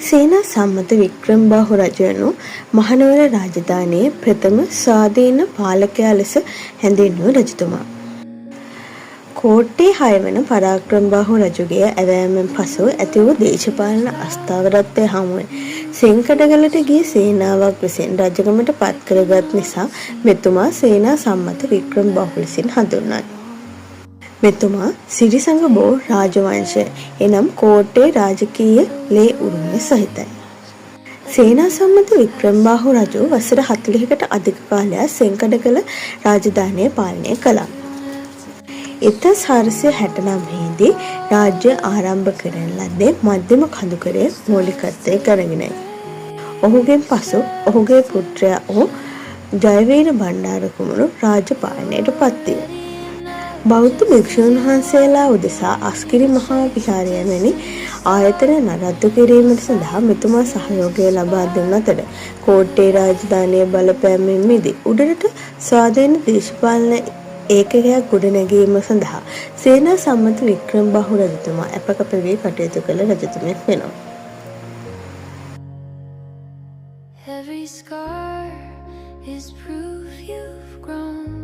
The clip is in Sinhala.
සේනා සම්මත වික්‍රමබාහු රජු යනු මහනුවර රාජධානියේ ප්‍රථම ස්වාධීන පාලකයා ලෙස හැඳින්වූ රජතුමා. කෝට්ටේ හයවන පරාක්‍රමබාහු රජුගේ ඇවෑමෙන් පසු ඇති වූ දේශපාලන අස්ථාවරත්වය හමුවේ සෙන්කඩගලට ගිය සේනාවක් විසින් රජකමට පත් කරගත් නිසා මෙතුමා සේනා සම්මත වික්‍රමබාහු ලෙසින් හඳුන්වයි. මෙතුමා සිරිසඟ බෝ රාජවංශය එනම් කෝට්ටේ රාජකීය ලේ උරුමය සහිතයි. සේනා සම්මත වික්‍රමබාහු රජු වසර 40කට අධික කාලයක් සෙන්කඩගල රාජධානිය පාලනය කළා. 1469 දී රාජ්‍ය ආරම්භ කරන ලද්දේ මධ්‍යම කඳුකරයේ මූලිකත්වය කරගෙනයි. ඔහුගෙන් පසු ඔහුගේ පුත්‍රයා වූ ජයවීර බණ්ඩාර කුමරු රාජ්‍ය පාලනයට පත්විය. බෞද්ධ භික්ෂූන් වහන්සේලා උදෙසා අස්ගිරි මහා විහාරය වැනි ආයතන නඩත්තු කිරීමට සඳහා මෙතුමා සහයෝගය ලබා දුන් අතර කෝට්ටේ රාජධානිය බලපෑමෙන් මිදී උඩරට ස්වාධීන දේශපාලන ඒකකයක් ගොඩනැගීම සඳහා සේනා සම්මත වික්‍රමබාහු රජතුමා ඇප කැප වී කටයුතු කළ රජතුමෙක් වෙනවා. Every scar is proof you've grown.